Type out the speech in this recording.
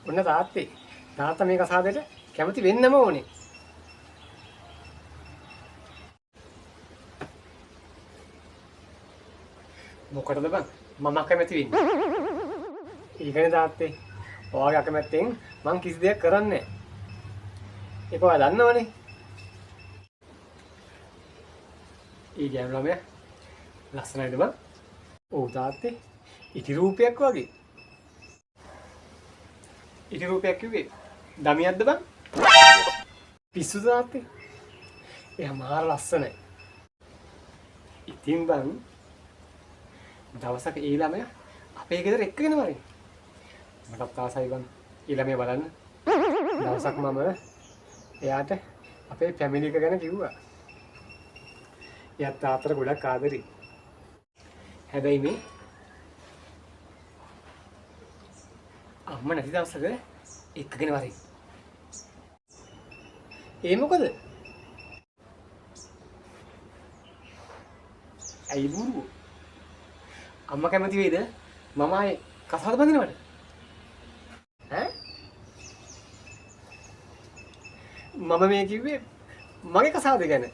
ඔන්න තාත්තේ. තාත්තා මේ කසාදෙට කැමති වෙන්නම ඕනේ. මොකටද බං මම අකමැති වෙන්නේ? ඒකනේ තාත්තේ. ඔයාගේ අකමැත්තෙන් මං කිසි දෙයක් කරන්නේ නැහැ. ඒක ඔයා දන්නවනේ. ඒ ගෑනු ළමයා ලස්සනයිද බං? ඔව් තාත්තේ. ඉටි රූපයක් වගේ. ඉටි රූපයක් කිව්වේ දමියක්ද බං? පිස්සුද තාත්තේ? එයා මාර ලස්සනයි. ඉතින් බං දවසක ඒ ළමයා අපේ ගෙදර එක්කගෙන වරින්. මටත් ආසයි බං ඒ ළමයා බලන්න. දවසක් මම එයාට අපේ ෆැමිලි එක ගැන කිව්වා. එයාත් තාත්තට ගොඩක් ආදරේ. හැබැයි මේ අම්මා නැති දවසක එක්කගෙන වරින්. ඒ මොකද? ඇයි බූරුවෝ? අම්මා කැමති වෙයිද මම ආයේ කසාද බඳිනවට? ඈ? මම මේ කිව්වේ මගේ කසාද ගැන.